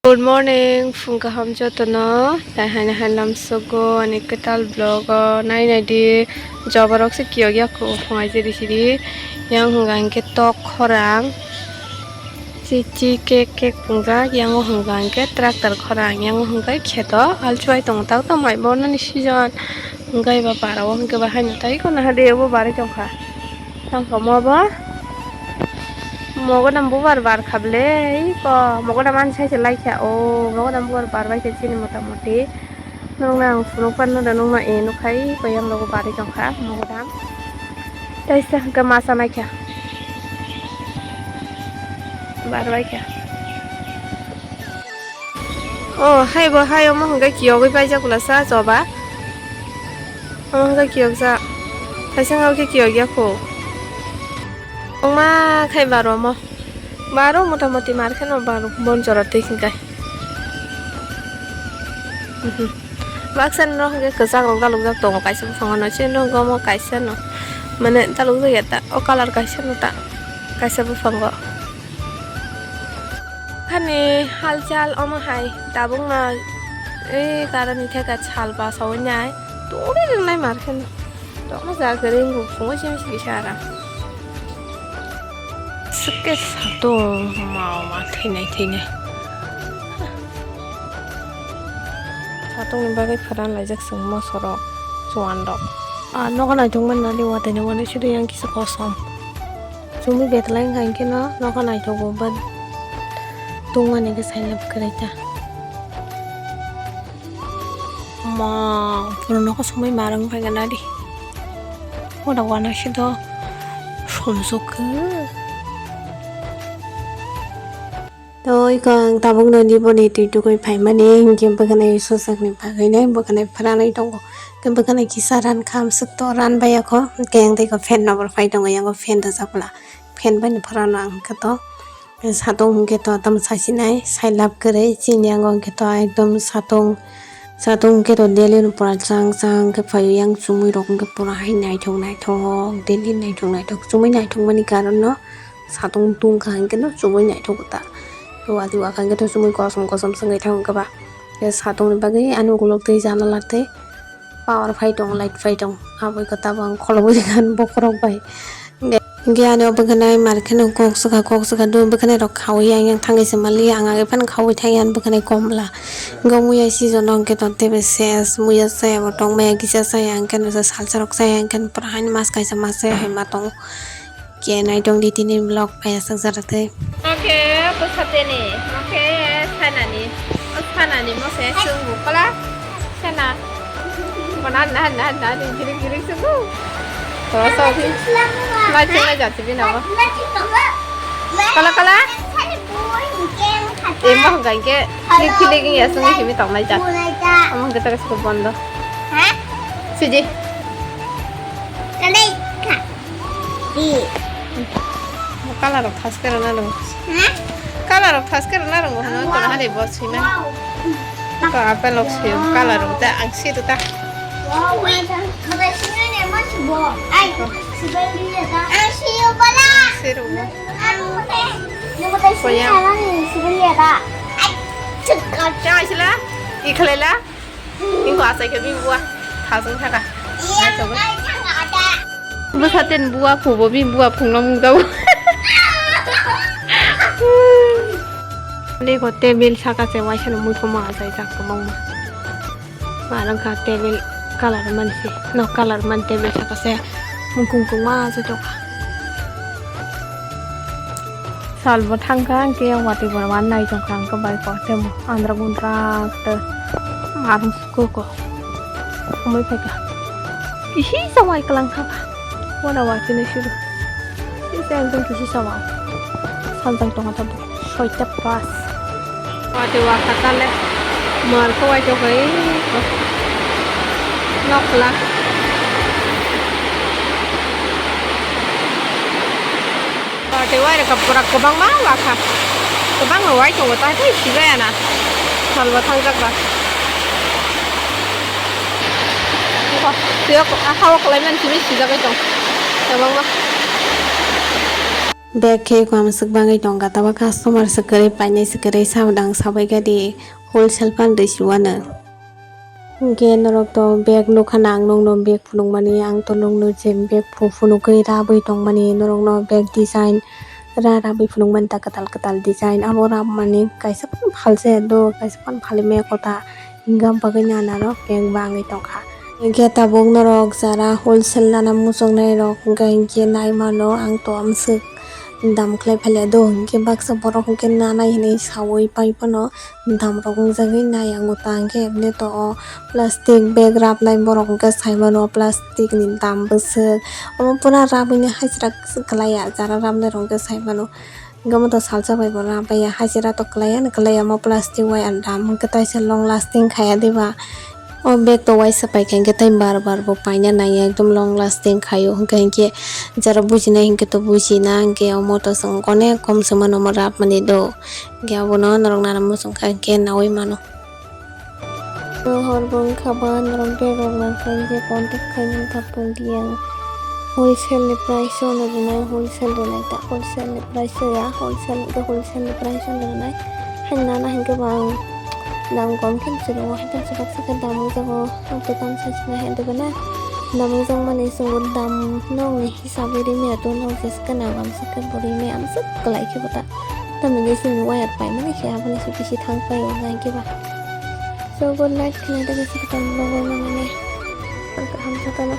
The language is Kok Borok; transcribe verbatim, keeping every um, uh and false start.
Good morning, phung kaham jotono. Tai haino hai lamsogo ani kwtal vlog o nai nai di. Joba rok se kiyok yak ko phung ai jeri siri. Yang hwnka hwnkhe tok khorang. Chichi kek kek pungjak, yang hwnka hwnkhe tractor khorang, yang hwnka kheto alchuai tongo, tak tamo mai bo nani season hwnka eba para o hwnke ba haino tai kono hade obo barwi tongkha. Tangkha mo bo. Mogodam bubar bar kha ble, iko mogodam ani sai se lai kha. O mogodam bubar bar bai khe chini mota moti. Nokna ang phunuk pan no da nokna e nukha, iko yang logo barwi tongkha mogodam. Taisa hwnkhe masa naikha. Bar baikha. O hai bo hai omo hwnkhe kiyogwi paijak bwlasa choba. Omo hwnkhe kiyokjak. Kaisa hwnkhe kiyokya kho. Wngma khai baro omo. Baro motamoti mar kheno baro bon jora twi hwnkhe. Mhm. Baksa no hwnkhe kwchak rok dalukjak tongo kaisa buphango no. Chini no hwnkhe omo kaisa no. Mane dalukjak ya ta. O colour kaisa no ta. Kaisa buphango. Hani halchal omo hai tabuk no. Ei karani theka sal basa wngnai. Tongri ringnai mar kheno. Tongma ja kwrwi wngkuk phungo simi simi se aram. Swkhe satung mau ma thwinai thwinai. Satungni bagwi pharan laijak chwng mosorok, chuanrok. Ah, nogo naithok manna liwa tini wani sudu yang kisa kosom. Chumui betlai wngkha hwnkhe no nogo naithogo ba tungmani khe sailab kwrwi ta. Ma, pura nokho sumui marwng paikha nadi. Ora wana sido somsok khe. To iko ang tabuk no ni boni twi tugui phaimani hinkhe bwkhwnai sosakni bagwinai bwkhwnai phranai tongo. Bwkhwnai kisa ran kham swk to ran baiya kho hinkhe ang tei fan no bo phai tongo yango fan rwjak bwla fan bai no phrano ang khe to. Satung hwnkhe to tamo sasinai, sailab kwrwi, chini yango hwnkhe to ekdom satung, satung hwnkhe to daily no pura chang chang khe phaio, yang chumui rok hwnkhe pura hai naithok naithok, daily naithok naithok, chumui naithok mani karon no satung tungkha hwnkhe no chumui naithok ta. Wati wakha hwnkhe to chumui kosom kosom swngwi thango hwnkhe ba. Satung ni bagwi ani ukulok tei janala tei. Power phai tong, light phai tong, aboni khe tabuk ang kholobwi rikha bokhorok bai. Hingke ani o bwkhanai mar kheno kok swkha, kok swkha do bwkhanai rok khaui yang yang thangwi se mali, ang age phano khaui thang yang bwkhanai komla. Hingke muya season o hingke tong tebe ses, muya saya bo tong maya kisa saya hingke no salsa rok saya hingke pura haino mas kaisa mas saya hai ma tongo. Khe naitong di tini vlog paiya sakjak rwtwi. Oke, bwsateni, oke, sanani, o sanani mose chwng bukla, sana. Mana na na na ni girik girik chwng bu. Toro sok hi. Lai chwng lai jati bini abo. Kala kala. Emo hwnkha hwnkhe kilik kilik wngya chwngwi simi tongnai jat. Omo hwnkhe tei kaisa bondo. Suji. Colour rok thaske rwna rwngo. Colour rok thaske rwna rwngo hwnwi tongma hani bo swimani. Ko apple rok swi colour rok da ang swi rwta. Swi rwgo. Koya. Chang aisila. Ikhlaila. Ingko asai khe bini bua thasung thaka. Bwsa ten bua phubo bini bua phungno mungjago. Ni ko table saka se waisa no mui ko ma asai jak kwbangma. Marang kha table colour man se no colour man table saka se mungkung kung ma asai tokha. Salbo thangkha, hingke yang watwi borok ma naitongkha, hingke bai kok temo andra gundra khe marung suko ko. Amoi phaikha. Kisi samai kwlangkha ba. Wana watwi ni suru. Kisa ekdom kisi samai. Samjang tongkha tabuk. Soita pas. Watwi wakha tale. Mar khe waitokha, ei, nokla. Watwi wairokha pura kwbangma wakha. Kwbangma waitongo, ta tei sibaya na. Salbo thangjak ba. Twi o, a, ha o kwlai mani simi sijagwi tong. Kwbangma. Bag khe kwmswk bangwi tongkha, tamo customer swk kwrwi painai swk kwrwi sabdang sabai khe di wholesale phan rwisiwano. Hwnkhe norok to bag nukha na ang nokno bag phunukmani, ang to nokno je bag phu-, phunukgwi rabwi tongmani, norokno bag design ra rabwi phunukmani ta kwtal kwtal design abo rabmani kaisa phano phalse do, kaisa phano phalwi maya kota. Hingkha bagwi nanarok bag bangwi tongkha. Hingkhe tabuk norok jara wholesale nana muchungnai rok hingkha hinkhe nai mano ang to amswk dam khlai phailya do, hingkhe baksa borok hingkhe nanai hinwi sawi pai phano dam rok wngjagwi nai ango ta hingkhe ebini to o plastic bag rabnai borok hingkhe sai mano plastic ni dam bwswk omo pura rabwi ni hajra kwlaiya jara rabnai rok hingkhe sai mano. Hingke omo to salsa bai bo rap bai ya, hajira to kwlai ya, kwlai ya, omo plastic wai ang dam, hingke taisa long lasting kha ya diba? O bag to waisa pai kha, hingke tai bar bar bo paina nang ya, ekdom long lasting khai o, hingke, hingke jara bujinai hingke to bujina, hingke omo to chwng onek kom se mano omo rap mani do, hingke abono norok nana muchung kha, hingke naui mano. Hor bo wngkha ba norok bag rok nangkha hingke contact khaimani ta pon di ang. Wholesale ni price o no rwnai, wholesale rwnai ta, wholesale ni price o ya, wholesale hingke wholesale ni price o no rwnai. Haino nana hingke ba ang dam kom khe se ro, haino se baksa khe dam wngjago, ang to tam sai sinai haino bana dam wngjakmani chwng bo dam no wngwi. Hisab rimya to nok jeske nagam sake bo rimya amswk kwlai khe bo ta. Tamni simi waya paimani khe aboni se bisi thang pai o nai khe ba. So good night khna de bisi kwtal vlog o nangmani. Ang kaham sa tala.